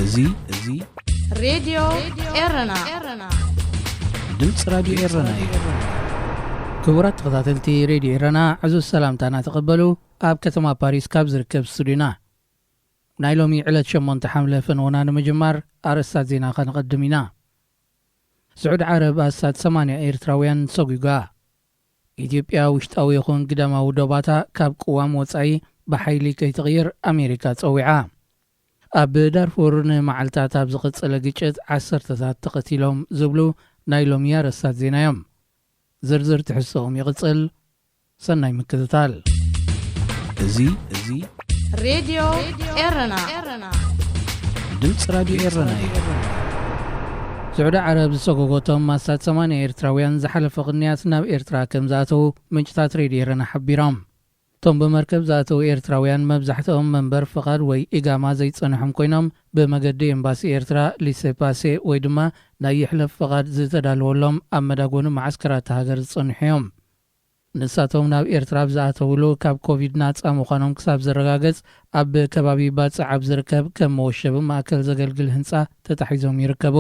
እዚ እዚ ሬድዮ ኤረና፣ ድምፂ ራድዮ ኤረና እዩ። ክቡራት ተኸታተልቲ ሬድዮ ኤረና፣ ዕዙዝ ሰላምታና ተቐበሉ። ኣብ ከተማ ፓሪስ ካብ ዝርከብ ስቱዲዮና ናይ ሎሚ ዕለት ሸሞንተ ሓምለ ፈነወና ንምጅማር ኣርእስታት ዜና ከነቐድም ኢና። ስዑድ ዓረብ ኣስታት ሰማንያ ኤርትራውያን ሰጒጓ። ኢትዮጵያ ውሽጣዊ ይኹን ግዳማዊ ዶባታ ካብ ቅዋም ወጻኢ ብሓይሊ ከይትቕይር ኣሜሪካ ጸዊዓ። ኣብ ዳርፉር ንመዓልታት ኣብ ዝቐጸለ ግጭት ዓሰርተታት ተቐቲሎም ዝብሉ ናይ ሎሚ ኣርእስታት ዜና እዮም። ዝርዝር ትሕዝቶኦም ይቕጽል። ሰናይ ምክትታል። እዚ እዚ ሬድዮ ኤረና፣ ድምፂ ራድዮ ኤረና እዩ። ስዑዲ ዓረብ ዝሰጎጎቶም ኣስታት ሰማንያ ኤርትራውያን ዝሓለፈ ቅንያት ናብ ኤርትራ ከም ዝኣተዉ ምንጭታት ሬድዮ ኤረና ሓቢሮም። እቶም ብመርከብ ዝኣተዉ ኤርትራውያን መብዛሕትኦም መንበር ፍቓድ ወይ ኢጋማ ዘይጸንሖም ኮይኖም፣ ብመገዲ ኤምባሲ ኤርትራ ሊሴፓሴ ወይ ድማ ናይ ይሕለፍ ፍቓድ ዝተዳለወሎም ኣብ መዳጎኒ መዓስከራት እታ ሃገር ዝጸንሑ እዮም። ንሳቶም ናብ ኤርትራ ኣብ ዝኣተውሉ ካብ ኮቪድ ናጻ ምዃኖም ክሳብ ዝረጋገጽ ኣብ ከባቢ ባጽዕ ኣብ ዝርከብ ከም መወሸቢ ማእከል ዘገልግል ህንጻ ተታሒዞም ይርከቡ።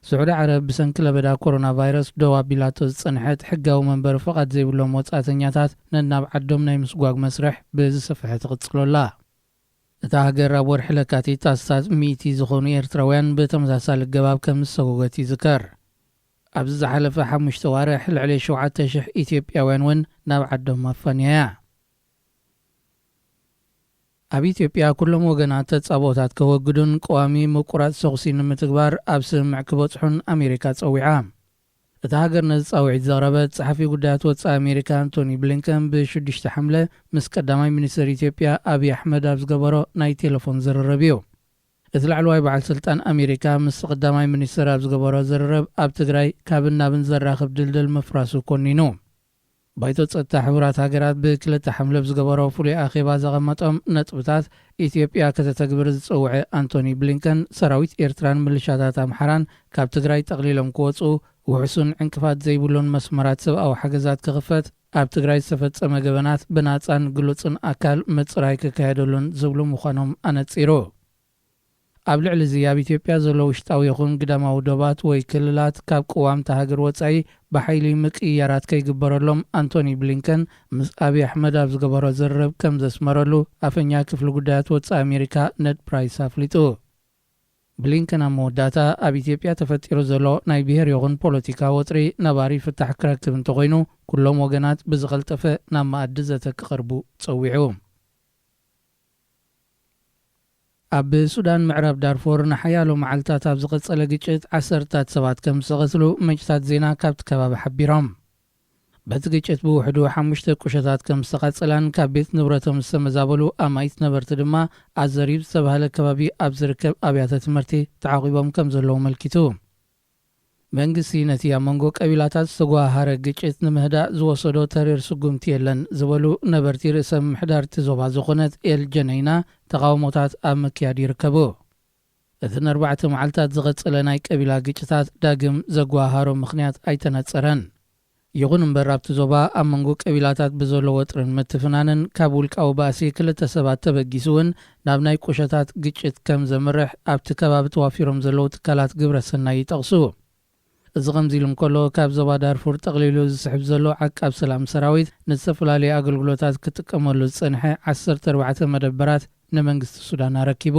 ስዑዲ ዓረብ ብሰንኪ ለበዳ ኮሮና ቫይረስ ደው ኣቢላቶ ዝጸንሐት ሕጋዊ መንበሪ ፍቓድ ዘይብሎም ወጻእተኛታት ነናብ ዓዶም ናይ ምስጓግ መስርሕ ብዝሰፍሐ ትቕጽሎ ኣላ። እታ ሃገር ኣብ ወርሒ ለካቲት ኣስታት ሚእቲ ዝኾኑ ኤርትራውያን ብተመሳሳሊ ኣገባብ ከም ዝሰጎገት ይዝከር። ኣብዚ ዝሓለፈ ሓሙሽተ ዋርሕ ልዕሊ ሸውዓተ ሽሕ ኢትዮጵያውያን እውን ናብ ዓዶም ኣፋንያ እያ። ኣብ ኢትዮጵያ ኩሎም ወገናት ተጻብኦታት ከወግዱን ቀዋሚ ምቁራጽ ተኹሲ ንምትግባር ኣብ ስምምዕ ክበጽሑን ኣሜሪካ ጸዊዓ። እታ ሃገር ነዚ ጻውዒት ዘቕረበት ጸሓፊ ጉዳያት ወጻኢ ኣሜሪካ ኣንቶኒ ብሊንከን ብሽዱሽተ ሓምለ ምስ ቀዳማይ ሚኒስትር ኢትዮጵያ ኣብይ ኣሕመድ ኣብ ዝገበሮ ናይ ቴሌፎን ዝርርብ እዩ። እቲ ላዕለዋይ በዓል ስልጣን ኣሜሪካ ምስ ቀዳማይ ሚኒስትር ኣብ ዝገበሮ ዝርርብ ኣብ ትግራይ ካብን ናብን ዘራኽብ ድልድል ምፍራሱ ኮኒኑ። ባይቶ ጸጥታ ሕቡራት ሃገራት ብክልተ ሓምለ ኣብ ዝገበሮ ፍሉይ ኣኼባ ዘቐመጦም ነጥብታት ኢትዮጵያ ከተተግብር ዝጸውዐ ኣንቶኒ ብሊንከን፣ ሰራዊት ኤርትራን ምልሻታት ኣምሓራን ካብ ትግራይ ጠቕሊሎም ክወጹ፣ ውሑስን ዕንቅፋት ዘይብሉን መስመራት ሰብኣዊ ሓገዛት ክኽፈት፣ ኣብ ትግራይ ዝተፈጸመ ገበናት ብናጻን ግሉጽን ኣካል ምጽራይ ክካየደሉን ዝብሉ ምዃኖም ኣነጺሩ። ኣብ ልዕሊ እዚ ኣብ ኢትዮጵያ ዘሎ ውሽጣዊ ይኹን ግዳማዊ ዶባት ወይ ክልላት ካብ ቅዋም እታ ሃገር ወጻኢ ብሓይሊ ምቅይያራት ከይግበረሎም ኣንቶኒ ብሊንከን ምስ ኣብይ ኣሕመድ ኣብ ዝገበሮ ዝርርብ ከም ዘስመረሉ ኣፈኛ ክፍሊ ጉዳያት ወጻኢ ኣሜሪካ ነድ ፕራይስ ኣፍሊጡ። ብሊንከን ኣብ መወዳእታ ኣብ ኢትዮጵያ ተፈጢሩ ዘሎ ናይ ብሔር ይኹን ፖለቲካ ወጥሪ ነባሪ ፍታሕ ክረክብ እንተኾይኑ ኩሎም ወገናት ብዝቐልጠፈ ናብ መኣዲ ዘተ ክቐርቡ ጸዊዑ። ኣብ ሱዳን ምዕራብ ዳርፎር ንሓያሎ መዓልታት ኣብ ዝቐጸለ ግጭት ዓሰርታት ሰባት ከም ዝተቐትሉ ምንጭታት ዜና ካብቲ ከባቢ ሓቢሮም። በቲ ግጭት ብውሕዱ ሓሙሽተ ቁሸታት ከም ዝተቓጸላን ካብ ቤት ንብረቶም ዝተመዛበሉ ኣማኢት ነበርቲ ድማ ኣዘሪብ ዝተባህለ ከባቢ ኣብ ዝርከብ ኣብያተ ትምህርቲ ተዓቒቦም ከም ዘለዉ ኣመልኪቱ። መንግስቲ ነቲ ኣብ መንጎ ቀቢላታት ዝተጓሃረ ግጭት ንምህዳእ ዝወሰዶ ተሪር ስጉምቲ የለን ዝበሉ ነበርቲ ርእሰ ምምሕዳር እቲ ዞባ ዝኾነት ኤል ጀነይና ተቓውሞታት ኣብ ምክያድ ይርከቡ። እቲ ንኣርባዕተ መዓልታት ዝቐጸለ ናይ ቀቢላ ግጭታት ዳግም ዘጓሃሮ ምኽንያት ኣይተነጸረን። ይኹን እምበር ኣብቲ ዞባ ኣብ መንጎ ቀቢላታት ብዘሎ ወጥርን ምትፍናንን ካብ ውልቃዊ ባእሲ ክልተ ሰባት ተበጊሱ እውን ናብ ናይ ቁሸታት ግጭት ከም ዘምርሕ ኣብቲ ከባቢ ተዋፊሮም ዘለዉ ትካላት ግብረ ሰናይ ይጠቕሱ። እዚ ከምዚ ኢሉ እንከሎ ካብ ዞባ ዳርፉር ጠቕሊሉ ዝስሕብ ዘሎ ዓቃብ ሰላም ሰራዊት ንዝተፈላለዩ ኣገልግሎታት ክጥቀመሉ ዝጸንሐ ዓሰርተ ኣርባዕተ መደበራት ንመንግስቲ ሱዳን ኣረኪቡ።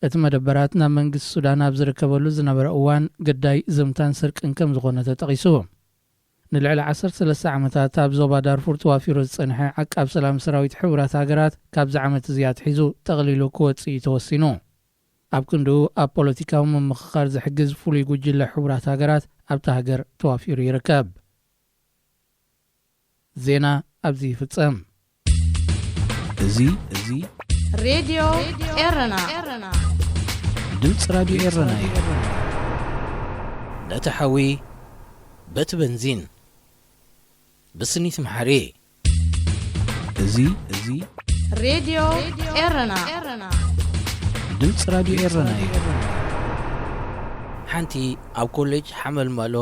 እቲ መደበራት ናብ መንግስቲ ሱዳን ኣብ ዝርከበሉ ዝነበረ እዋን ግዳይ ዝምታን ስርቅን ከም ዝኾነ ተጠቒሱ። ንልዕሊ ዓሰርተ ሰለስተ ዓመታት ኣብ ዞባ ዳርፉር ተዋፊሩ ዝጸንሐ ዓቃብ ሰላም ሰራዊት ሕቡራት ሃገራት ካብዚ ዓመት እዚ ኣትሒዙ ጠቕሊሉ ክወጽእ እዩ ተወሲኑ። ኣብ ክንድኡ ኣብ ፖለቲካዊ ምምኽኻር ዝሕግዝ ፍሉይ ጉጅለ ሕቡራት ሃገራት ኣብታ ሃገር ተዋፊሩ ይርከብ። ዜና ኣብዚ ይፍጸም። እዚ እዚ ሬድዮ ኤረና፣ ድምፂ ራድዮ ኤረና እዩ። ነቲ ሓዊ በቲ በንዚን ብስኒት መሓሪ። እዚ እዚ ሬድዮ ኤረና፣ ድምፂ ራድዮ ኤረና እዩ። ሓንቲ ኣብ ኮሌጅ ሓመልማሎ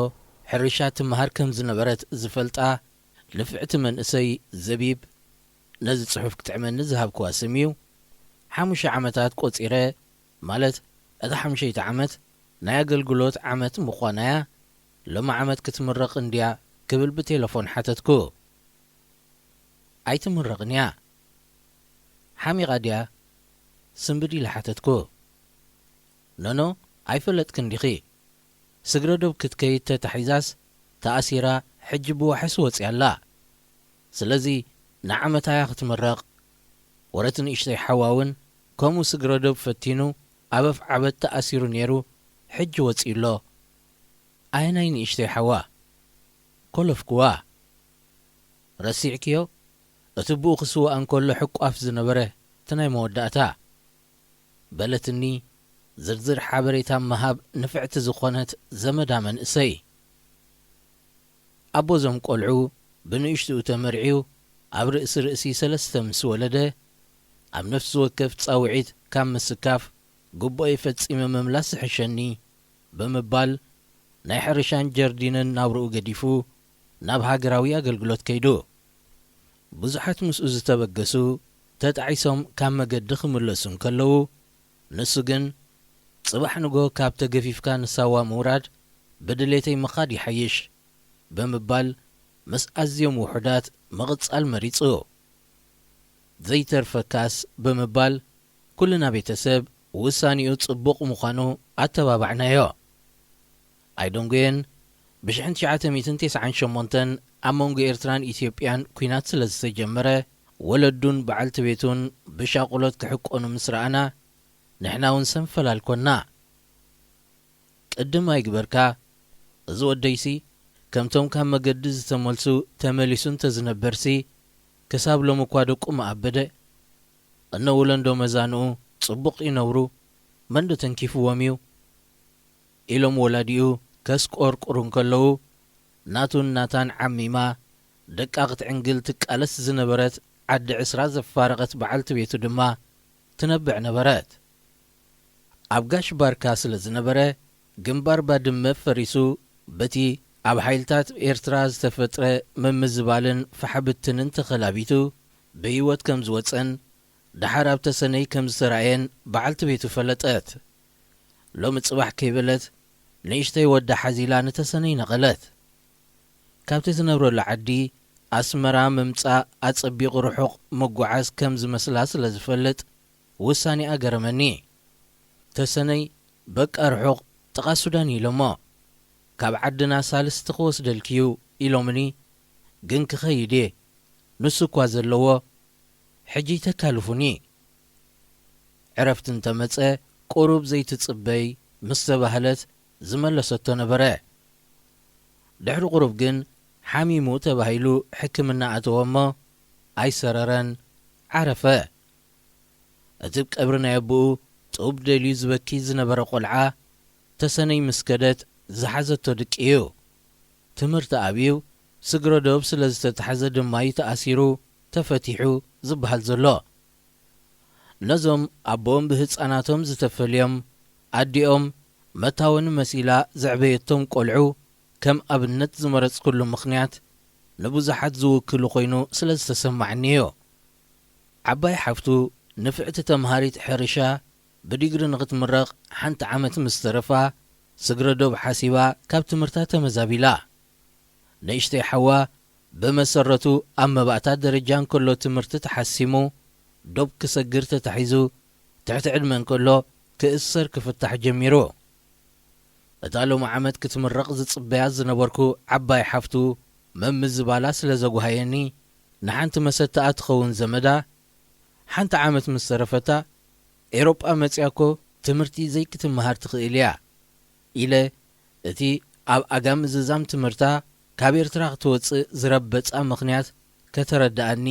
ሕርሻ ትመሃር ከም ዝነበረት ዝፈልጣ ንፍዕቲ መንእሰይ ዘቢብ፣ ነዚ ጽሑፍ ክጥዕመኒ ዝሃብክዋ ስም እዩ። ሓሙሽተ ዓመታት ቆጺረ ማለት እታ ሓምሸይቲ ዓመት ናይ ኣገልግሎት ዓመት ምዃናያ፣ ሎሚ ዓመት ክትምረቕ እንድያ ክብል ብቴለፎን ሓተትኩ። ኣይትምረቕን እያ። ሓሚቓ ድያ? ስንብድ ኢለ ሓተትኩ። ኖኖ፣ ኣይፈለጥክን ዲኺ? ስግረ ዶብ ክትከይድ ተታሒዛስ ተኣሲራ፣ ሕጂ ብዋሕስ ወጺኣ ኣላ። ስለዚ ንዓመታያ ክትምረቕ። ወረቲ ንእሽተይ ሓዋ እውን ከምኡ ስግረ ዶብ ፈቲኑ ኣብ ኣፍዓበት ተኣሲሩ ነይሩ፣ ሕጂ ወጺኡ ኣሎ። ኣየናይ ንእሽተይ ሓዋ? ኮለፍኩዋ። ረሲዕክዮ? እቲ ብኡ ክስዋእ እንከሎ ሕቋፍ ዝነበረ፣ እቲ ናይ መወዳእታ። በለትኒ ዝርዝር ሓበሬታ ምሃብ ንፍዕቲ ዝኾነት ዘመዳ መንእሰይ። ኣቦ እዞም ቆልዑ ብንእሽትኡ ተመርዕዩ ኣብ ርእሲ ርእሲ ሰለስተ ምስ ወለደ፣ ኣብ ነፍሲ ወከፍ ጻውዒት ካብ ምስካፍ ግቡኣይ ፈጺመ ምምላስ ዝሕሸኒ ብምባል ናይ ሕርሻን ጀርዲንን ናብርኡ ገዲፉ ናብ ሃገራዊ ኣገልግሎት ከይዱ። ብዙሓት ምስኡ ዝተበገሱ ተጣዒሶም ካብ መገዲ ክምለሱ እንከለዉ፣ ንሱ ግን ጽባሕ ንጎ ካብ ተገፊፍካ ንሳዋ ምውራድ ብድሌተይ ምኻድ ይሓይሽ ብምባል ምስ ኣዝዮም ውሑዳት ምቕጻል መሪጹ። ዘይተርፈካስ ብምባል ኩልና ቤተሰብ ውሳኔኡ ጽቡቕ ምዃኑ ኣተባባዕናዮ። ኣይደንጎየን፣ ብ ሽሕን ትሽዓተ ሚእትን ተስዓን ሸሞንተን ኣብ መንጎ ኤርትራን ኢትዮጵያን ኲናት ስለ ዝተጀመረ፣ ወለዱን በዓልቲ ቤቱን ብሻቑሎት ክሕቆኑ ምስ ረኣና፣ ንሕና እውን ሰንፈላል ኮና። ቅድም ኣይግበርካ፣ እዚ ወደይሲ ከምቶም ካብ መገዲ ዝተመልሱ ተመሊሱ እንተዝነበርሲ፣ ክሳብ ሎሚ እኳ ደቁ ምኣበደ። እነ ውለንዶ መዛንኡ ጽቡቕ ይነብሩ፣ መንዶ ተንኪፍዎም እዩ? ኢሎም ወላዲኡ ከስቆርቁሩ እንከለዉ፣ ናቱን ናታን ዓሚማ ደቃ ክትዕንግል ትቃለስ ዝነበረት ዓዲ ዕስራ ዘፋረቐት በዓልቲ ቤቱ ድማ ትነብዕ ነበረት። ኣብ ጋሽ ባርካ ስለ ዝነበረ፣ ግንባር ባድመ ፈሪሱ፣ በቲ ኣብ ሓይልታት ኤርትራ ዝተፈጥረ ምምዝባልን ፋሕብትንን ተኸላቢቱ ብህይወት ከም ዝወጸን፣ ደሓር ኣብ ተሰነይ ከም ዝተራእየን በዓልቲ ቤቱ ፈለጠት። ሎሚ ጽባሕ ከይበለት፣ ንእሽተይ ወዳ ሓዚላ ንተሰነይ ነቐለት። ካብቲ ዝነብረሉ ዓዲ ኣስመራ ምምጻእ ኣጸቢቑ ርሑቕ ምጉዓዝ ከም ዝመስላ ስለ ዝፈልጥ፣ ውሳኔኣ ገረመኒ። ተሰነይ፣ በቃ ርሑቕ ጥቓ ሱዳን እዩ ኢሎሞ። ካብ ዓድና ሳልስቲ ክወስደልኪ እዩ ኢሎምኒ፣ ግን ክኸይድ እየ። ንሱ እኳ ዘለዎ፣ ሕጂ ይተካልፉኒ። ዕረፍቲ እንተመጸ ቁሩብ ዘይትጽበይ ምስ ተባህለት ዝመለሰቶ ነበረ። ድሕሪ ቁሩብ ግን ሓሚሙ ተባሂሉ ሕክምና ኣተወ እሞ ኣይሰረረን፣ ዓረፈ። እቲ ብ ቀብሪ ናይ ኣቦኡ ጡብ ደልዩ ዝበኪ ዝነበረ ቆልዓ፣ ተሰነይ ምስ ከደት ዝሓዘቶ ድቂ እዩ። ትምህርቲ ኣብዩ፣ ስግረ ዶብ ስለ ዝተታሕዘ ድማ እዩ ተኣሲሩ፣ ተፈቲሑ ዝበሃል ዘሎ። ነዞም ኣቦኦም ብህጻናቶም ዝተፈልዮም፣ ኣዲኦም መታወኒ መሲላ ዘዕበየቶም ቆልዑ ከም ኣብነት ዝመረጽኩሉ ምኽንያት፣ ንብዙሓት ዝውክሉ ኮይኑ ስለ ዝተሰማዓኒ እዩ። ዓባይ ሓፍቱ ንፍዕቲ ተምሃሪት ሕርሻ ብዲግሪ ንኽትምረቕ ሓንቲ ዓመት ምስ ተረፋ፣ ስግረ ዶብ ሓሲባ ካብ ትምህርታ ተመዛቢላ። ንእሽተይ ሓዋ ብመሰረቱ ኣብ መባእታ ደረጃ እንከሎ ትምህርቲ ተሓሲሙ፣ ዶብ ክሰግር ተታሒዙ፣ ትሕቲ ዕድመ እንከሎ ክእሰር ክፍታሕ ጀሚሩ። እታ ሎሚ ዓመት ክትምረቕ ዝጽበያ ዝነበርኩ ዓባይ ሓፍቱ መምዝባላ ስለ ዘጓሃየኒ፣ ንሓንቲ መሰተኣ ትኸውን ዘመዳ፣ ሓንቲ ዓመት ምስ ተረፈታ፣ ኤሮጳ መጺኣ እኮ ትምህርቲ ዘይክትመሃር ትኽእል እያ፣ ኢለ እቲ ኣብ ኣጋ ምዝዛም ትምህርታ ካብ ኤርትራ ክትወጽእ ዝረበጻ ምኽንያት ከተረድኣኒ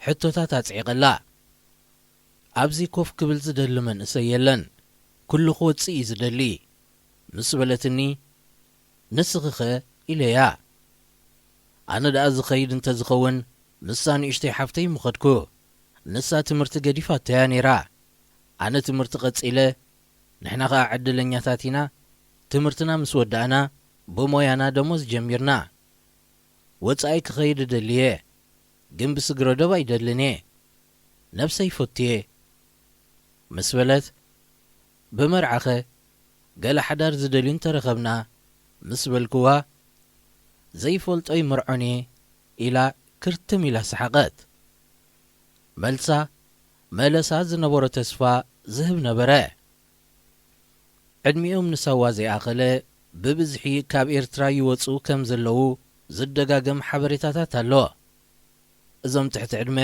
ሕቶታት ኣጽዒቐላ። ኣብዚ ኮፍ ክብል ዝደሊ መንእሰይ የለን፣ ኩሉ ክወጽእ እዩ ዝደሊ፣ ምስ በለትኒ፣ ንስኺኸ? ኢለያ። ኣነ ደኣ ዝኸይድ እንተ ዝኸውን፣ ምስታ ንእሽተይ ሓፍተይ ምኸድኩ። ንሳ ትምህርቲ ገዲፋቶያ ነይራ። ኣነ ትምህርቲ ቀጺለ፣ ንሕና ኸኣ ዕድለኛታት ኢና፣ ትምህርትና ምስ ወዳእና፣ ብሞያና ደሞዝ ጀሚርና። ወጻኢ ክኸይድ እደሊ እየ፣ ግን ብስግረ ዶብ ኣይደልን እየ። ነብሰይ ፈቱ እየ። ምስ በለት፣ ብመርዓኸ ገለ ሓዳር ዝደልዩ እንተረኸብና ምስ በልክዋ፣ ዘይፈልጦ ይምርዖን እየ ኢላ ክርትም ኢላ ሰሓቐት። መልሳ መለሳ ዝነበሮ ተስፋ ዝህብ ነበረ። ዕድሚኦም ንሳዋ ዘይኣኸለ ብብዝሒ ካብ ኤርትራ ይወጹ ከም ዘለዉ ዝደጋገም ሓበሬታታት ኣሎ። እዞም ትሕቲ ዕድመ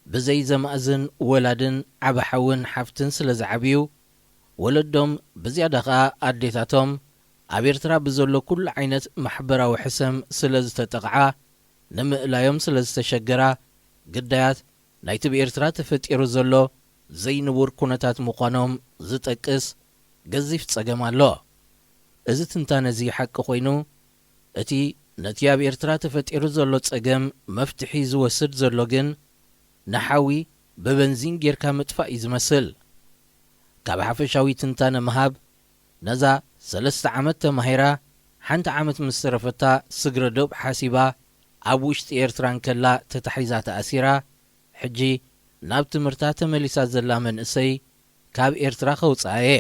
ብዘይ ዘማእዝን ወላድን ዓቢ ሓውን ሓፍትን ስለ ዝዓብዩ፣ ወለዶም ብዝያዳ ኸኣ ኣዴታቶም ኣብ ኤርትራ ብዘሎ ኩሉ ዓይነት ማሕበራዊ ሕሰም ስለ ዝተጠቕዓ፣ ንምእላዮም ስለ ዝተሸገራ፣ ግዳያት ናይቲ ብኤርትራ ተፈጢሩ ዘሎ ዘይንቡር ኩነታት ምዃኖም ዝጠቅስ ገዚፍ ጸገም ኣሎ። እዚ ትንታነ እዚ ሓቂ ኮይኑ፣ እቲ ነቲ ኣብ ኤርትራ ተፈጢሩ ዘሎ ጸገም መፍትሒ ዝወስድ ዘሎ ግን ንሓዊ ብበንዚን ጌርካ ምጥፋእ እዩ ዝመስል። ካብ ሓፈሻዊ ትንታነ ምሃብ፣ ነዛ ሰለስተ ዓመት ተማሂራ፣ ሓንቲ ዓመት ምስ ተረፈታ ስግረ ዶብ ሓሲባ፣ ኣብ ውሽጢ ኤርትራ እንከላ ተታሒዛ ተኣሲራ፣ ሕጂ ናብ ትምህርታ ተመሊሳ ዘላ መንእሰይ ካብ ኤርትራ ከውጽኣ እየ።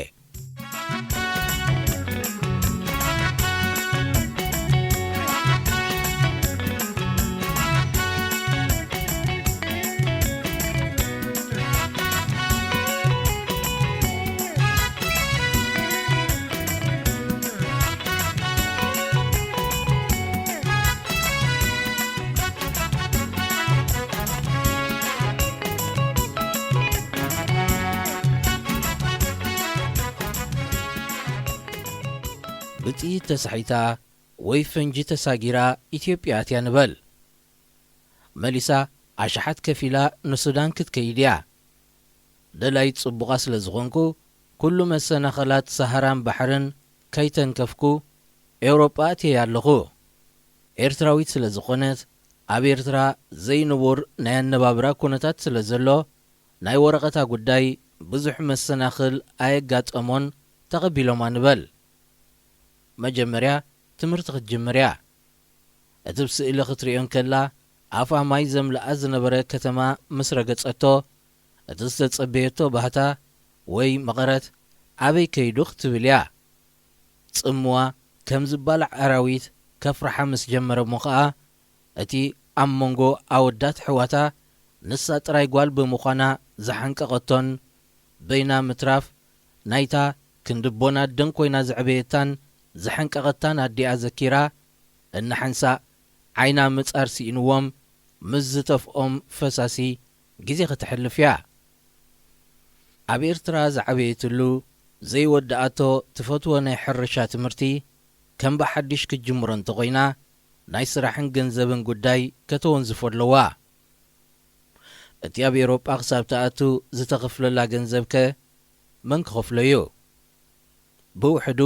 ብጥይት ተሳሒታ ወይ ፈንጂ ተሳጊራ ኢትዮጵያ ኣትያ ንበል። መሊሳ ኣሽሓት ከፊላ ንሱዳን ክትከይድ እያ። ደላዪት ጽቡቓ ስለ ዝኾንኩ፣ ኩሉ መሰናኸላት ሰሃራን ባሕርን ከይተንከፍኩ፣ ኤውሮጳ ኣትየ ኣለኹ። ኤርትራዊት ስለ ዝኾነት፣ ኣብ ኤርትራ ዘይንቡር ናይ ኣነባብራ ኩነታት ስለ ዘሎ፣ ናይ ወረቐታ ጉዳይ ብዙሕ መሰናኽል ኣየጋጠሞን ተቐቢሎማ ንበል። መጀመርያ ትምህርቲ ክትጅምር እያ። እቲ ብስእሊ ክትርእዮ እንከላ፣ ኣፋ ማይ ዘምልኣ ዝነበረ ከተማ ምስ ረገጸቶ፣ እቲ ዝተጸበየቶ ባህታ ወይ መቐረት ኣበይ ከይዱ ክትብል እያ። ጽምዋ ከም ዝባላዕ ኣራዊት ከፍርሓ ምስ ጀመረ እሞ ኸኣ፣ እቲ ኣብ መንጎ ኣወዳት ኣሕዋታ ንሳ ጥራይ ጓል ብምዃና ዝሓንቀቐቶን በይና ምትራፍ ናይታ ክንዲ ቦን ኣደን ኮይና ዘዕበየታን ዘሐንቀቐታን ኣዲኣ ዘኪራ፣ እናሓንሳእ ዓይና ምጻር ስኢንዎም ምስ ዝተፍኦም ፈሳሲ ግዜ ከተሕልፍ እያ። ኣብ ኤርትራ ዝዓበየትሉ ዘይወድኣቶ ትፈትዎ ናይ ሕርሻ ትምህርቲ ከም ብሓድሽ ክትጅምሮ እንተኾይና፣ ናይ ስራሕን ገንዘብን ጉዳይ ከተወንዝፎ ኣለዋ። እቲ ኣብ ኤውሮጳ ክሳብ ትኣቱ ዝተኸፍለላ ገንዘብከ መን ክኸፍሎ እዩ? ብውሕዱ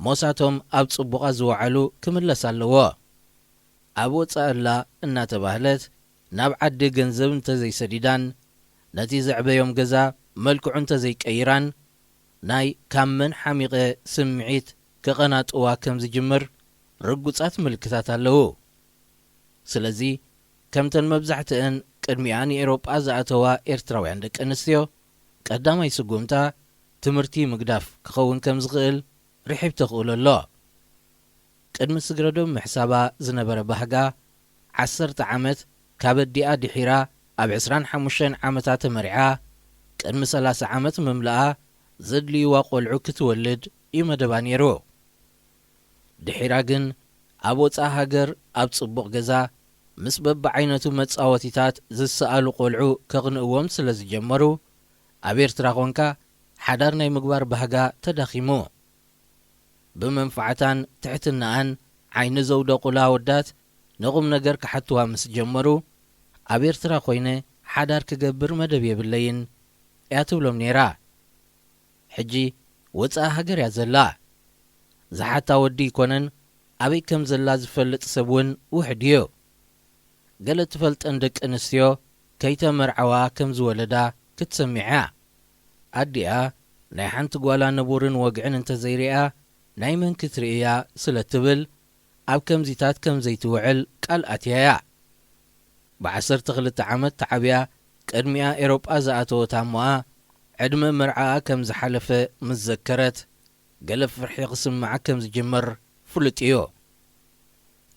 ሞሳቶም ኣብ ጽቡቓ ዝወዓሉ ክምለስ ኣለዎ። ኣብ ወጻኢ ኣላ እናተባህለት ናብ ዓዲ ገንዘብ እንተዘይሰዲዳን ነቲ ዘዕበዮም ገዛ መልክዑ እንተዘይቀይራን ናይ ካብ መን ሓሚቐ ስምዒት ክቐናጥዋ ከም ዝጅምር ርጉጻት ምልክታት ኣለዉ። ስለዚ ከምተን መብዛሕትአን ቅድሚኣ ንኤውሮጳ ዝኣተዋ ኤርትራውያን ደቂ ኣንስትዮ ቀዳማይ ስጉምታ ትምህርቲ ምግዳፍ ክኸውን ከም ዝኽእል ርሒብ ተኽእሎ ኣሎ። ቅድሚ ስግረዶብ ምሕሳባ ዝነበረ ባህጋ፣ ዓሰርተ ዓመት ካብ ኣዲኣ ድሒራ ኣብ ዕስራን ሓሙሽተን ዓመታ ተመሪዓ፣ ቅድሚ ሰላሳ ዓመት ምምላኣ ዘድልይዋ ቆልዑ ክትወልድ እዩ መደባ ነይሩ። ድሒራ ግን ኣብ ወጻኢ ሃገር ኣብ ጽቡቕ ገዛ ምስ በብዓይነቱ መጻወቲታት ዝሰኣሉ ቆልዑ ከቕንእዎም ስለ ዝጀመሩ፣ ኣብ ኤርትራ ኾንካ ሓዳር ናይ ምግባር ባህጋ ተዳኺሙ። ብመንፋዕታን ትሕትናኣን ዓይኒ ዘውደቑላ ኣወዳት ንቑም ነገር ክሓትዋ ምስ ጀመሩ፣ ኣብ ኤርትራ ኮይነ ሓዳር ክገብር መደብ የብለይን እያ ትብሎም ነይራ። ሕጂ ወጻኢ ሃገር እያ ዘላ። ዝሓታ ወዲ ኣይኮነን፣ ኣበይ ከም ዘላ ዝፈልጥ ሰብ እውን ውሕድ እዩ። ገለ ትፈልጠን ደቂ ኣንስትዮ ከይተመርዓዋ ከም ዝወለዳ ክትሰምዕ እያ። ኣዲኣ ናይ ሓንቲ ጓላ ንቡርን ወግዕን እንተዘይርእያ ናይ መን ክትርኢ እያ ስለ ትብል ኣብ ከምዚታት ከም ዘይትውዕል ቃል ኣትያ እያ። ብዓሰርተ ክልተ ዓመት ተዓብያ ቅድሚኣ ኤሮጳ ዝኣተወት ኣሞኣ ዕድመ መርዓኣ ከም ዝሓለፈ ምስ ዘከረት፣ ገለ ፍርሒ ክስምዓ ከም ዝጅምር ፍሉጥ እዩ።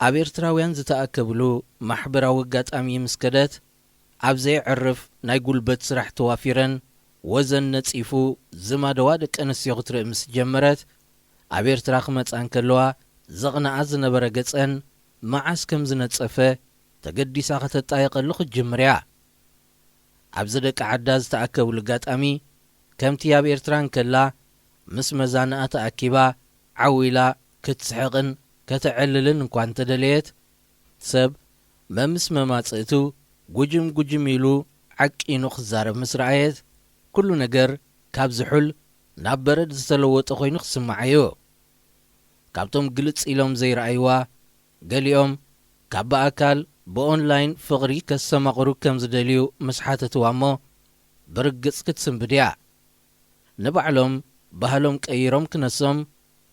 ኣብ ኤርትራውያን ዝተኣከብሉ ማሕበራዊ ኣጋጣሚ ምስ ከደት፣ ኣብ ዘየዕርፍ ናይ ጉልበት ስራሕ ተዋፊረን፣ ወዘን ነጺፉ ዝማደዋ ደቂ ኣንስትዮ ክትርኢ ምስ ጀመረት፣ ኣብ ኤርትራ ክመጻ እንከለዋ ዘቕንኣ ዝነበረ ገጸን መዓስ ከም ዝነጸፈ ተገዲሳ ከተጣየቐሉ ክትጅምር እያ። ኣብዚ ደቂ ዓዳ ዝተኣከብሉ ኣጋጣሚ፣ ከምቲ ኣብ ኤርትራ እንከላ ምስ መዛንኣ ተኣኪባ ዓው ኢላ ክትስሕቕን ከተዕልልን እኳ እንተደለየት፣ ሰብ መምስ መማጽእቱ ጉጅም ጉጅም ኢሉ ዓቂኑ ክዛረብ ምስ ረኣየት፣ ኩሉ ነገር ካብ ዝሑል ናብ በረድ ዝተለወጠ ኮይኑ ክስምዓ እዩ። ካብቶም ግልጽ ኢሎም ዘይረኣይዋ፣ ገሊኦም ካብ ብኣካል ብኦንላይን ፍቕሪ ከስተማቕሩ ከም ዝደልዩ ምስ ሓተትዋ እሞ፣ ብርግጽ ክትስንብድ እያ። ንባዕሎም ባህሎም ቀይሮም ክነሶም፣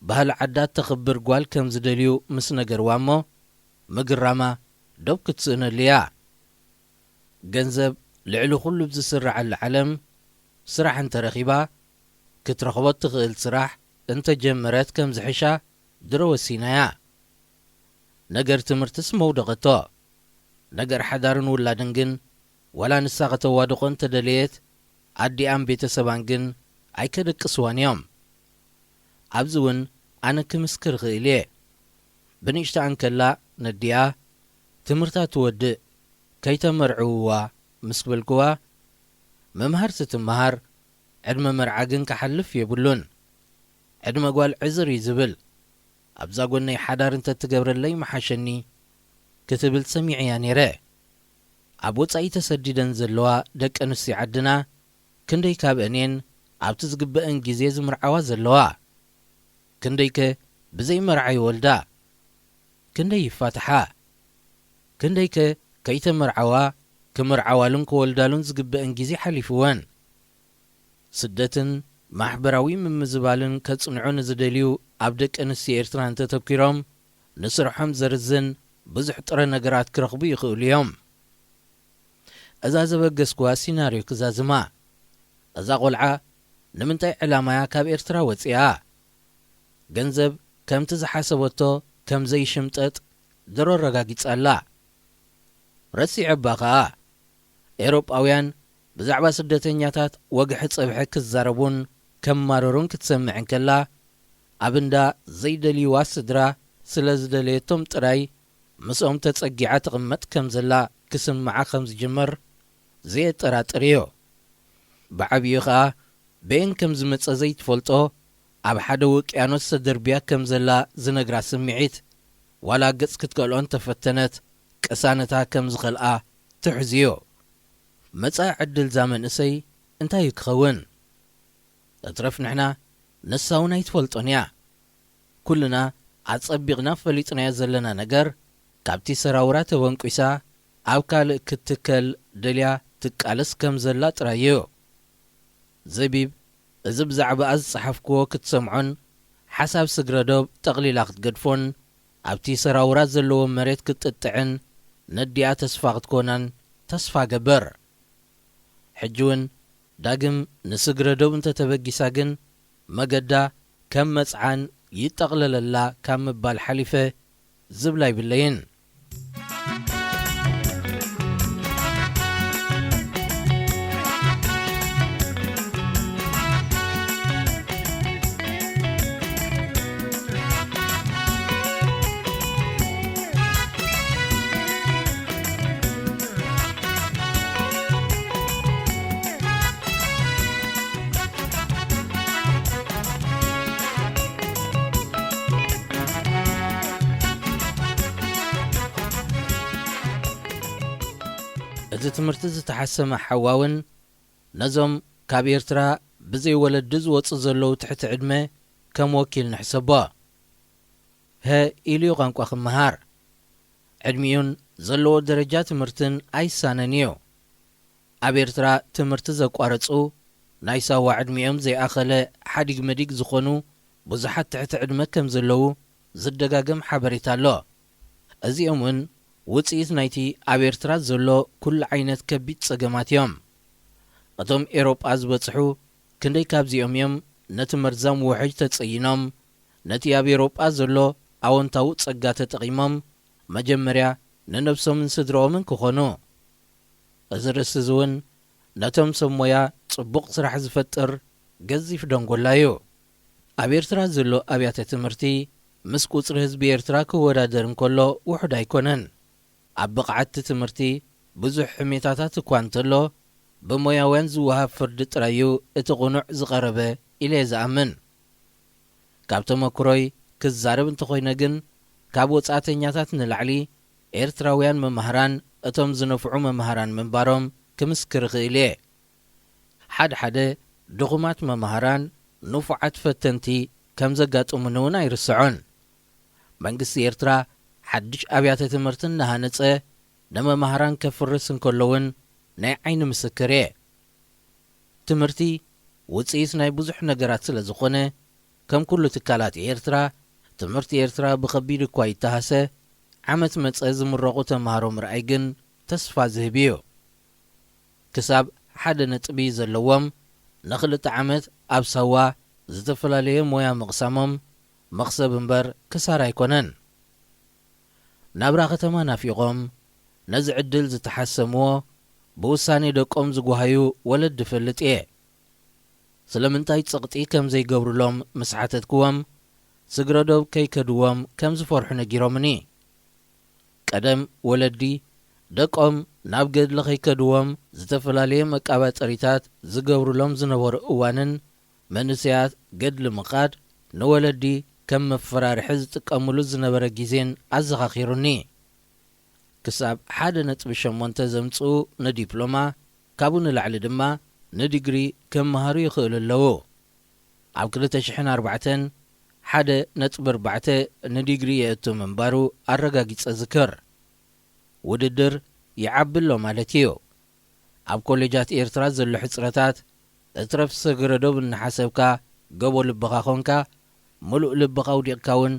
ባህሊ ዓዳ ተኽብር ጓል ከም ዝደልዩ ምስ ነገርዋ እሞ፣ ምግራማ ዶብ ክትስእነሉ እያ። ገንዘብ ልዕሊ ኩሉ ብዝስርዓሉ ዓለም፣ ስራሕ እንተረኺባ፣ ክትረኽቦ እትኽእል ስራሕ እንተጀመረት ከም ዝሕሻ ድሮ ወሲና እያ። ነገር ትምህርትስ መውደቐቶ። ነገር ሓዳርን ውላድን ግን፣ ዋላ ንሳ ከተዋድቖ እንተደለየት፣ ኣዲኣን ቤተሰባን ግን ኣይከደቅስዋን እዮም። ኣብዚ እውን ኣነ ክምስክር እኽእል እየ። ብንእሽታ እንከላ ነዲኣ፣ ትምህርታ ትወድእ፣ ከይተመርዕውዋ ምስ በልክዋ፣ መምሃር ትትመሃር፣ ዕድመ መርዓ ግን ክሓልፍ የብሉን። ዕድመ ጓል ዕዝር እዩ ዝብል። ኣብዛ ጎነይ ሓዳር እንተትገብረለይ ምሓሸኒ ክትብል ሰሚዐያ ነይረ። ኣብ ወጻኢ ተሰዲደን ዘለዋ ደቂ ኣንስትዮ ዓድና ክንደይ ካብአን እየን ኣብቲ ዝግበአን ግዜ ዝምርዓዋ ዘለዋ? ክንደይከ ብዘይ መርዓ ይወልዳ? ክንደይ ይፋትሓ? ክንደይከ ከይተመርዓዋ ክምርዓዋሉን ክወልዳሉን ዝግበአን ግዜ ሓሊፍወን? ስደትን ማሕበራዊ ምምዝባልን ከጽንዑ ንዝደልዩ ኣብ ደቂ ኣንስትዮ ኤርትራ እንተተኲሮም፣ ንስርሖም ዘርዝን ብዙሕ ጥረ ነገራት ክረኽቡ ይኽእሉ እዮም። እዛ ዘበገስኩዋ ሲናርዮ ክዛዝማ። እዛ ቖልዓ ንምንታይ ዕላማያ ካብ ኤርትራ ወጺኣ? ገንዘብ ከምቲ ዝሓሰበቶ ከም ዘይሽምጠጥ ድሮ ኣረጋጊጻ ኣላ። ረሲዐባ ኸኣ። ኤውሮጳውያን ብዛዕባ ስደተኛታት ወግሐ ጸብሐ ክዛረቡን ከማርሩን ክትሰምዕ እንከላ፣ ኣብ እንዳ ዘይደልይዋ ስድራ ስለ ዝደለየቶም ጥራይ ምስኦም ተጸጊዓ ትቕመጥ ከም ዘላ ክስምዓ ከም ዝጅምር ዘየጠራጥር እዩ። ብዓብዩ ኸኣ በየን ከም ዝመጸ ዘይትፈልጦ ኣብ ሓደ ውቅያኖስ ተደርብያ ከም ዘላ ዝነግራ ስምዒት፣ ዋላ ገጽ ክትከልኦ እንተፈተነት፣ ቅሳነታ ከም ዝኸልኣ ትሕዝዮ። መጻኢ ዕድል እዛ መንእሰይ እንታይ እዩ ክኸውን? እትረፍ ንሕና፣ ንሳ እውን ኣይትፈልጦን እያ። ኩልና ኣጸቢቕና ፈሊጥናዮ ዘለና ነገር፣ ካብቲ ሰራውራ ተበንቂሳ ኣብ ካልእ ክትትከል ደልያ ትቃለስ ከም ዘላ ጥራይ እዩ። ዘቢብ፣ እዚ ብዛዕባኣ ዝጸሓፍክዎ ክትሰምዖን ሓሳብ ስግረ ዶብ ጠቕሊላ ክትገድፎን ኣብቲ ሰራውራ ዘለዎ መሬት ክትጥጥዕን ነዲኣ ተስፋ ክትኮናን ተስፋ እገብር። ሕጂ እውን ዳግም ንስግረ ዶብ እንተተበጊሳ ግን መገዳ ከም መጽዓን ይጠቕለለላ ካብ ምባል ሓሊፈ ዝብላ ኣይብለይን። እዚ ትምህርቲ ዝተሓሰመ ሓዋ እውን ነዞም ካብ ኤርትራ ብዘይ ወለዲ ዝወጹ ዘለዉ ትሕቲ ዕድመ ከም ወኪል ንሕሰቦ። ሀ ኢሉ እዩ ቋንቋ ክመሃር። ዕድሚኡን ዘለዎ ደረጃ ትምህርትን ኣይሳነን እዩ። ኣብ ኤርትራ ትምህርቲ ዘቋረጹ፣ ናይ ሳዋ ዕድሚኦም ዘይኣኸለ ሓዲግ መዲግ ዝኾኑ ብዙሓት ትሕቲ ዕድመ ከም ዘለዉ ዝደጋገም ሓበሬታ ኣሎ። እዚኦም እውን ውጽኢት ናይቲ ኣብ ኤርትራ ዘሎ ኩሉ ዓይነት ከቢድ ጸገማት እዮም። እቶም ኤውሮጳ ዝበጽሑ ክንደይ ካብዚኦም እዮም ነቲ መርዛም ውሕጅ ተጸይኖም፣ ነቲ ኣብ ኤውሮጳ ዘሎ ኣወንታዊ ጸጋ ተጠቒሞም፣ መጀመርያ ንነብሶምን ስድራኦምን ክኾኑ? እዚ ርእሲ እዚ እውን ነቶም ሰብ ሞያ ጽቡቕ ስራሕ ዝፈጥር ገዚፍ ደንጎላ እዩ። ኣብ ኤርትራ ዘሎ ኣብያተ ትምህርቲ ምስ ቁጽሪ ህዝቢ ኤርትራ ክወዳደር እንከሎ ውሑድ ኣይኮነን። ኣብ ብቕዓት ትምህርቲ ብዙሕ ሕሜታታት እኳ እንተሎ፣ ብሞያውያን ዝወሃብ ፍርዲ ጥራይ እዩ እቲ ቅኑዕ ዝቐረበ ኢለ እየ ዝኣምን። ካብ ተመክሮይ ክዛረብ እንተኾይነ ግን፣ ካብ ወጻእተኛታት ንላዕሊ ኤርትራውያን መማህራን እቶም ዝነፍዑ መማህራን ምንባሮም ክምስክር እኽእል እየ። ሓደ ሓደ ድኹማት መማህራን ንፉዓት ፈተንቲ ከም ዘጋጥሙኒ እውን ኣይርስዖን። መንግስቲ ኤርትራ ሓድሽ ኣብያተ ትምህርቲ እናሃነጸ ንመማህራን ከፍርስ እንከሎ እውን ናይ ዓይኒ ምስክር እየ። ትምህርቲ ውጽኢት ናይ ብዙሕ ነገራት ስለ ዝኾነ፣ ከም ኩሉ ትካላት ኤርትራ፣ ትምህርቲ ኤርትራ ብኸቢድ እኳ ይተሃሰ፣ ዓመት መጸ ዝምረቑ ተምሃሮ ምርኣይ ግን ተስፋ ዝህብ እዩ። ክሳብ ሓደ ነጥቢ ዘለዎም ንኽልተ ዓመት ኣብ ሳዋ ዝተፈላለየ ሞያ ምቕሳሞም መኽሰብ እምበር ክሳራ ኣይኮነን። ናብራ ከተማ ናፊቖም ነዚ ዕድል ዝተሓሰምዎ ብውሳኔ ደቆም ዝጓሃዩ ወለዲ እፈልጥ እየ። ስለምንታይ ጸቕጢ ከም ዘይገብሩሎም ምስ ሓተትክዎም፣ ስግረዶብ ከይከድዎም ከም ዝፈርሑ ነጊሮምኒ። ቀደም ወለዲ ደቆም ናብ ገድሊ ከይከድዎም ዝተፈላለየ መቃባጸሪታት ዝገብሩሎም ዝነበሩ እዋንን መንእሰያት ገድሊ ምኻድ ንወለዲ ከም መፈራርሒ ዝጥቀምሉ ዝነበረ ግዜን ኣዘኻኺሩኒ። ክሳብ ሓደ ነጥቢ ሸሞንተ ዘምጽኡ ንዲፕሎማ፣ ካብኡ ንላዕሊ ድማ ንዲግሪ ክመሃሩ ይኽእሉ ኣለዉ። ኣብ ክልተ ሽሕን ኣርባዕተን ሓደ ነጥቢ ኣርባዕተ ንዲግሪ የእቱ ምንባሩ ኣረጋጊጸ ዝክር። ውድድር ይዓቢ ኣሎ ማለት እዩ። ኣብ ኮሌጃት ኤርትራ ዘሎ ሕጽረታት እትረፍ ሰግረዶብ እናሓሰብካ ገቦ ልብኻ ኾንካ፣ ምሉእ ልብኻ ኣውዲቕካ እውን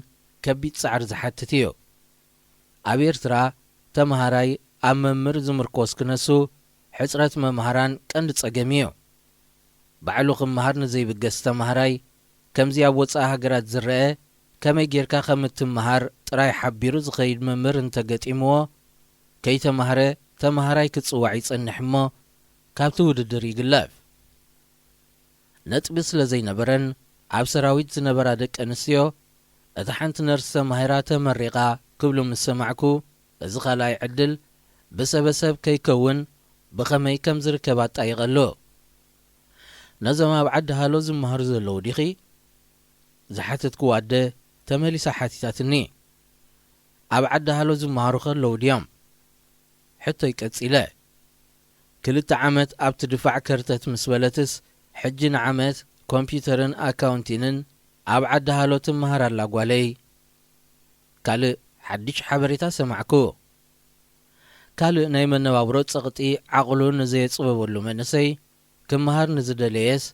ከቢድ ጻዕሪ ዝሓትት እዩ። ኣብ ኤርትራ ተመሃራይ ኣብ መምህር ዝምርኮስ ክነሱ ሕጽረት መምሃራን ቀንዲ ጸገም እዩ። ባዕሉ ክመሃር ንዘይብገስ ተመሃራይ ከምዚ ኣብ ወጻኢ ሃገራት ዝረአ ከመይ ጌርካ ከም እትመሃር ጥራይ ሓቢሩ ዝኸይድ መምህር እንተገጢምዎ፣ ከይተማህረ ተመሃራይ ክጽዋዕ ይጸንሕ እሞ ካብቲ ውድድር ይግለፍ። ነጥቢ ስለ ዘይነበረን ኣብ ሰራዊት ዝነበራ ደቂ ኣንስትዮ፣ እታ ሓንቲ ነርስ ተማሂራ ተመሪቓ ክብሉ ምስ ሰማዕኩ፣ እዚ ካልኣይ ዕድል ብሰበሰብ ከይከውን ብኸመይ ከም ዝርከብ ኣጣይቐሉ። ነዞም ኣብ ዓዲ ሃሎ ዝመሃሩ ዘለዉ ዲኺ? ዝሓተትክዋ ኣደ ተመሊሳ ሓቲታትኒ። ኣብ ዓዲ ሃሎ ዝመሃሩ ከለዉ ድዮም? ሕቶይ ቀጺለ። ክልተ ዓመት ኣብቲ ድፋዕ ከርተት ምስ በለትስ፣ ሕጂ ንዓመት ኮምፒውተርን ኣካውንቲንን ኣብ ዓዲ ሃሎ ትመሃር ኣላ ጓለይ። ካልእ ሓድሽ ሓበሬታ ሰማዕኩ። ካልእ ናይ መነባብሮ ጸቕጢ ዓቕሉ ንዘየጽበበሉ መንእሰይ፣ ክመሃር ንዝደለየስ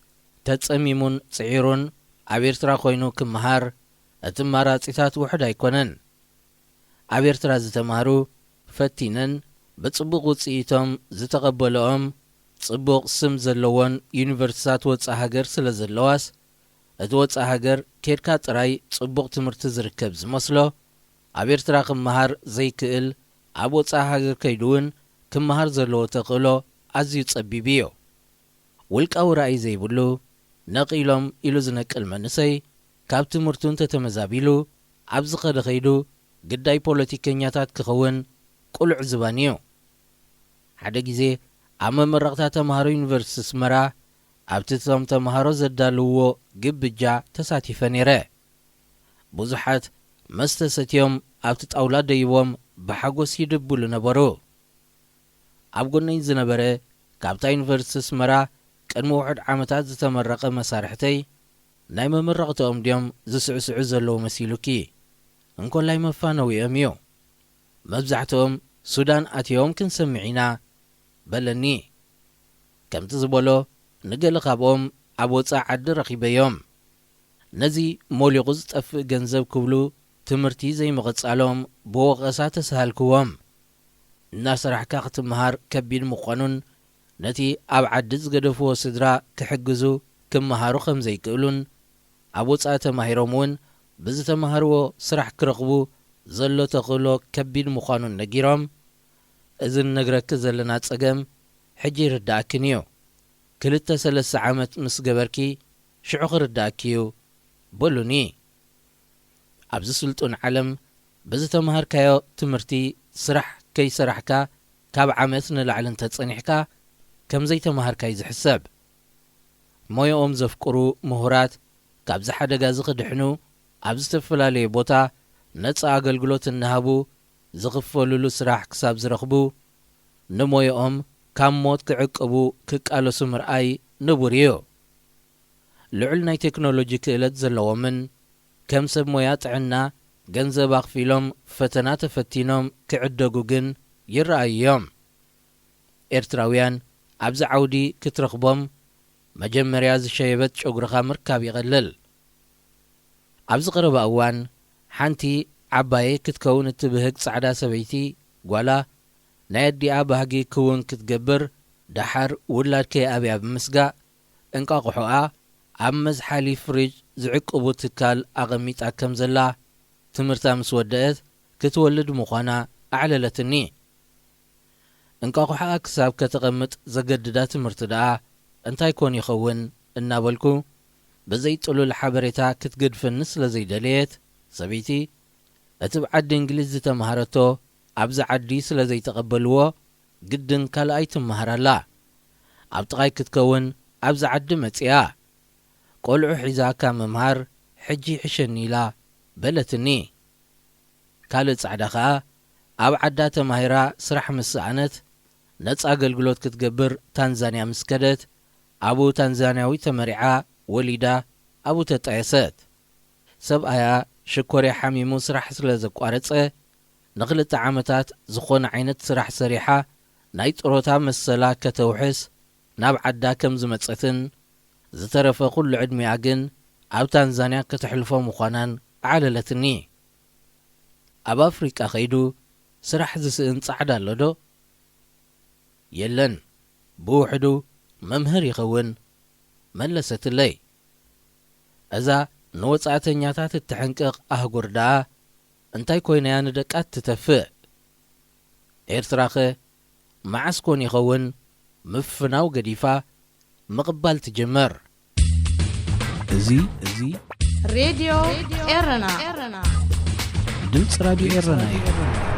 ተጸሚሙን ጽዒሩን ኣብ ኤርትራ ኮይኑ ክመሃር፣ እቲ ኣማራጺታት ውሑድ ኣይኮነን። ኣብ ኤርትራ ዝተማህሩ፣ ፈቲነን ብጽቡቕ ውጽኢቶም ዝተቐበለኦም ጽቡቕ ስም ዘለዎን ዩኒቨርሲታት ወጻኢ ሃገር ስለ ዘለዋስ፣ እቲ ወጻኢ ሃገር ኬድካ ጥራይ ጽቡቕ ትምህርቲ ዝርከብ ዝመስሎ፣ ኣብ ኤርትራ ክመሃር ዘይክእል፣ ኣብ ወጻኢ ሃገር ከይዱ እውን ክመሃር ዘለዎ ተኽእሎ ኣዝዩ ጸቢብ እዩ። ውልቃዊ ራእይ ዘይብሉ፣ ነቒሎም ኢሉ ዝነቅል መንእሰይ፣ ካብ ትምህርቱ እንተተመዛቢሉ፣ ኣብ ዝኸደ ከይዱ ግዳይ ፖለቲከኛታት ክኸውን ቅሉዕ ዝባን እዩ። ሓደ ግዜ ኣብ መመረቕታ ተምሃሮ ዩኒቨርሲቲ ኣስመራ፣ ኣብቲ እቶም ተምሃሮ ዘዳልውዎ ግብጃ ተሳቲፈ ነይረ። ብዙሓት መስተ ሰትዮም ኣብቲ ጣውላ ደይቦም ብሓጎስ ይድብሉ ነበሩ። ኣብ ጎነይ ዝነበረ፣ ካብታ ዩኒቨርሲቲ ኣስመራ ቅድሚ ውሑድ ዓመታት ዝተመረቐ መሳርሕተይ፣ ናይ መመረቕትኦም ድዮም ዝስዕስዑ ዘለዉ መሲሉኪ? እንኮላይ መፋነዊኦም እዩ። መብዛሕትኦም ሱዳን ኣትዮም ክንሰምዕ ኢና በለኒ። ከምቲ ዝበሎ፣ ንገለ ካብኦም ኣብ ወጻኢ ዓዲ ረኺበዮም። ነዚ ሞሊቑ ዝጠፍእ ገንዘብ ክብሉ ትምህርቲ ዘይምቕጻሎም ብወቐሳ ተሳሃልክዎም። እናሰራሕካ ክትመሃር ከቢድ ምዃኑን ነቲ ኣብ ዓዲ ዝገደፍዎ ስድራ ክሕግዙ ክመሃሩ ከም ዘይክእሉን ኣብ ወጻኢ ተማሂሮም እውን ብዝተማሃርዎ ስራሕ ክረኽቡ ዘሎ ተኽእሎ ከቢድ ምዃኑን ነጊሮም፣ "እዚ ንነግረኪ ዘለና ጸገም ሕጂ ይርድኣክን እዩ። ክልተ ሰለስተ ዓመት ምስ ገበርኪ ሽዑ ክርድኣኪ እዩ" በሉኒ። ኣብዚ ስልጡን ዓለም ብዝተማሃርካዮ ትምህርቲ ስራሕ ከይሰራሕካ ካብ ዓመት ንላዕሊ እንተጸኒሕካ ከም ዘይተማሃርካ እዩ ዝሕሰብ። ሞያኦም ዘፍቅሩ ምሁራት ካብዚ ሓደጋ እዚ ክድሕኑ ኣብ ዝተፈላለየ ቦታ ነጻ ኣገልግሎት እናሃቡ ዝኽፈልሉ ስራሕ ክሳብ ዝረኽቡ ንሞያኦም ካብ ሞት ክዕቅቡ ክቃለሱ ምርኣይ ንቡር እዩ። ልዑል ናይ ቴክኖሎጂ ክእለት ዘለዎምን ከም ሰብ ሞያ ጥዕና ገንዘብ ኣኽፊሎም ፈተና ተፈቲኖም ክዕደጉ ግን ይረኣዩ እዮም። ኤርትራውያን ኣብዚ ዓውዲ ክትረኽቦም መጀመርያ ዝሸየበት ጨጉርኻ ምርካብ ይቐልል። ኣብዚ ቀረባ እዋን ሓንቲ ዓባየይ ክትከውን እትብህግ ጻዕዳ ሰበይቲ ጓላ ናይ ኣዲኣ ባህጊ ክውን ክትገብር ደሓር ውላድ ከይኣብያ ብምስጋእ እንቋቑሖኣ ኣብ መዝሓሊ ፍሪጅ ዝዕቅቡ ትካል ኣቐሚጣ ከም ዘላ ትምህርታ ምስ ወደአት ክትወልድ ምዃና ኣዕለለትኒ። እንቋቑሖኣ ክሳብ ከተቐምጥ ዘገድዳ ትምህርቲ ደኣ እንታይ ኮን ይኸውን እናበልኩ ብዘይ ጥሉል ሓበሬታ ክትገድፈኒ ስለ ዘይደለየት ሰበይቲ እቲ ብዓዲ እንግሊዝ ዝተምሃረቶ ኣብዚ ዓዲ ስለ ዘይተቐበልዎ ግድን ካልኣይ ትምሃር ኣላ። ኣብ ጥቓይ ክትከውን ኣብዚ ዓዲ መጺኣ። ቆልዑ ሒዛ ካብ ምምሃር ሕጂ ይሕሸኒ ኢላ በለትኒ። ካልእ ጻዕዳ ኸኣ ኣብ ዓዳ ተማሂራ ስራሕ ምስ ሰኣነት ነጻ ኣገልግሎት ክትገብር ታንዛንያ ምስ ከደት ኣብኡ ታንዛንያዊ ተመሪዓ ወሊዳ ኣብኡ ተጣየሰት። ሰብኣያ ሽኮርያ ሓሚሙ ስራሕ ስለ ዘቋረጸ ንኽልተ ዓመታት ዝኾነ ዓይነት ስራሕ ሰሪሓ ናይ ጥሮታ መሰላ ከተውሕስ ናብ ዓዳ ከም ዝመጸትን ዝተረፈ ኩሉ ዕድሚኣ ግን ኣብ ታንዛንያ ከተሕልፎ ምዃናን ኣዕለለትኒ። ኣብ ኣፍሪቃ ከይዱ ስራሕ ዝስእን ጻዕዳ ኣሎ ዶ? የለን፣ ብውሕዱ መምህር ይኸውን መለሰትለይ። እዛ ንወጻእተኛታት እትሕንቅቕ ኣህጉር ደኣ እንታይ ኮይናያ ንደቃ ትተፍእ? ኤርትራኸ መዓስ ኮን ይኸውን ምፍናው ገዲፋ ምቕባል ትጅምር? እዚ እዚ ሬድዮ ኤረና ድምፂ ራድዮ ኤረና እዩ።